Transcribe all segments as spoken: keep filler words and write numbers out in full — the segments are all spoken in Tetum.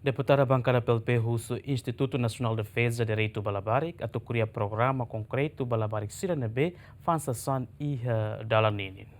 Deputada Bankada P L P husu Institutu Nasionál Defeza Direitu ba Labarik atu kria programa konkretu ba labarik sira ne'ebé fa'an sasán iha dalan ninin.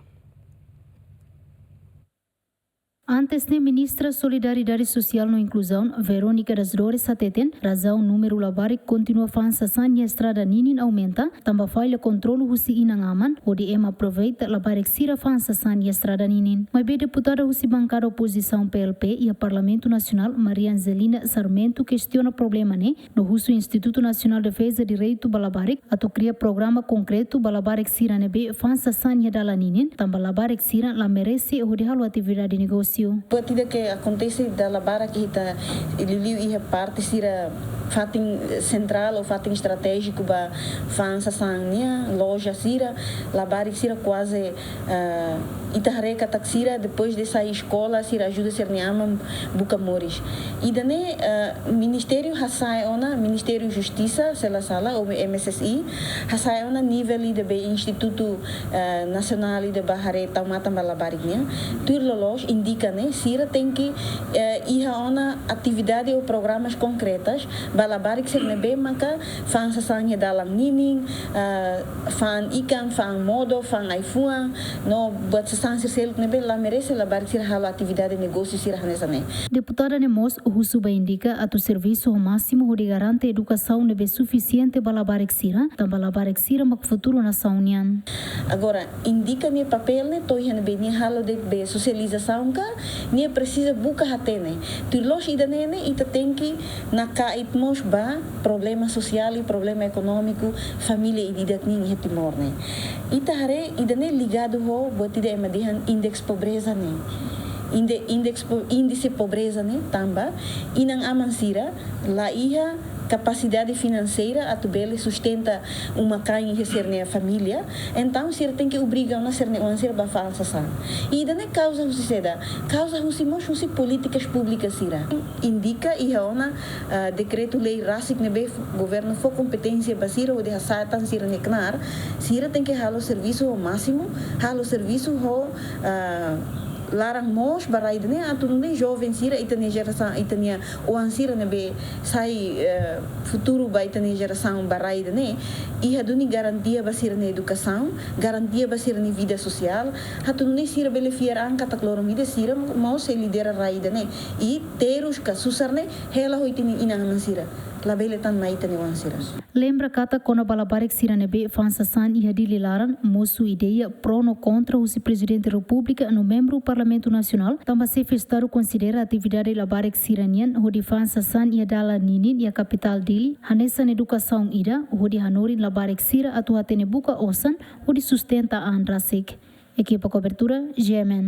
Antes ne'e, Ministra Solidariedade Sosiál no Inkluzaun, Verónica das Dores, hateten razaun númeru labarik kontinua fa'an sasán iha estrada ninin aumenta tanba falla kontrolu husi inan-aman, hodi ema aproveita labarik sira fa'an sasán iha estrada ninin. Maibé deputada husi bankada opozisaun P L P iha Parlamentu Nasionál, Maria Angelina Sarmento, kestiona problema ne'e no husu Institutu Nasionál Defeza Direitu ba Labarik atu kria programa konkretu ba labarik sira ne'ebé fa'an sasán iha dalan ninin, tanba labarik sira la merese hodi halo atividade negósiu. Buat ida ke akontese dala barak ita liuliu iha parte sira fatin sentrál ou fatin estratéjiku ba fa'an sasán nian, loja sira, labarik sira kuaze, ah, ita haree katak sira depois de sai eskola sira ajuda sira-nia aman buka moris. Ida-ne'e, ah, ministériu hasa'e ona, Ministériu Justisa, se la sala, ou M S S I, hasa'e ona nivel ida be institutu, ah, nasionál ida ba haree tau matan ba labarik nian. Tuir loloos indika ne'e, sira tenke, eh, iha ona atividade ou programas konkretas ba labarik sira ne'ebé maka fa'an sasán iha dalan ninin, ah, fa'an ikan, fa'an modo, fa'an ai-fuan, no buat sasán sira seluk ne'ebé la merese labarik sira halo atividade negósiu sira hanesan ne'e. Deputada ne'e mós husu ba INDICA atu servisu ho másimu hodi garante edukasaun ne'ebé sufisiente ba labarik sira, tanba labarik sira mak futuru nasaun nian. Agora, INDICA nia papél ne'e to'o iha ne'ebé, nia halo de'it be sosializasaun ka, nia presiza buka hatene. Tuir loloos ida-ne'e ne'e ita tenke naka'it mós ba problema sosiál i problema ekonómiku família ida-idak nian iha Timor ne'e. Ita haree ida-ne'e ligadu ho buat ida ema dehan indeks pobreza ne'e. Inde-, indeks po-, índise pobreza ne'e tanba inan-aman sira la iha kapasidade finanseira atu bele sustenta uma-kain iha sira-nia família, entaun sira tenke obriga ona sira-nia oan sira ba fa'an sasán. Ida-ne'e kauza husi saida? Kauza husi mós husi polítikas públikas sira. INDICA iha ona, ah, dekretu-lei rasik ne'ebé governu fó kompeténsia ba sira hodi hasa'e tan sira-nia knaar, sira tenke halo servisu ho másimu, halo servisu ho, ah, laran moos ba rai ida-ne'e atu nune'e joven sira, ita-nia jerasaun, ita-nia oan sira ne'ebé sai, eh, futuru ba ita-nia jerasaun ba rai ida-ne'e, iha duni garantia ba sira-nia edukasaun, garantia ba sira-nia vida sosiál, atu nune'e sira bele fiar an katak loron ida sira mós sei lidera rai ida-ne'e. I terus ka susar ne'e hela ho ita-nia inan-aman sira. Labele tan mai ita-nia oan sira. Lembra katak kona-ba labarik sira ne'ebé fa'an sasán iha Dili laran, mosu ideia pró no kontra husi Prezidente Repúblika no membru Parlamentu Nasionál, tanba Xefe Estadu konsidera atividade labarik sira nian hodi fa'an sasán iha dalan ninin iha kapitál Dili hanesan edukasaun ida hodi hanorin labarik sira atu hatene buka osan hodi sustenta an rasik. Ekipa kobertura, G M N.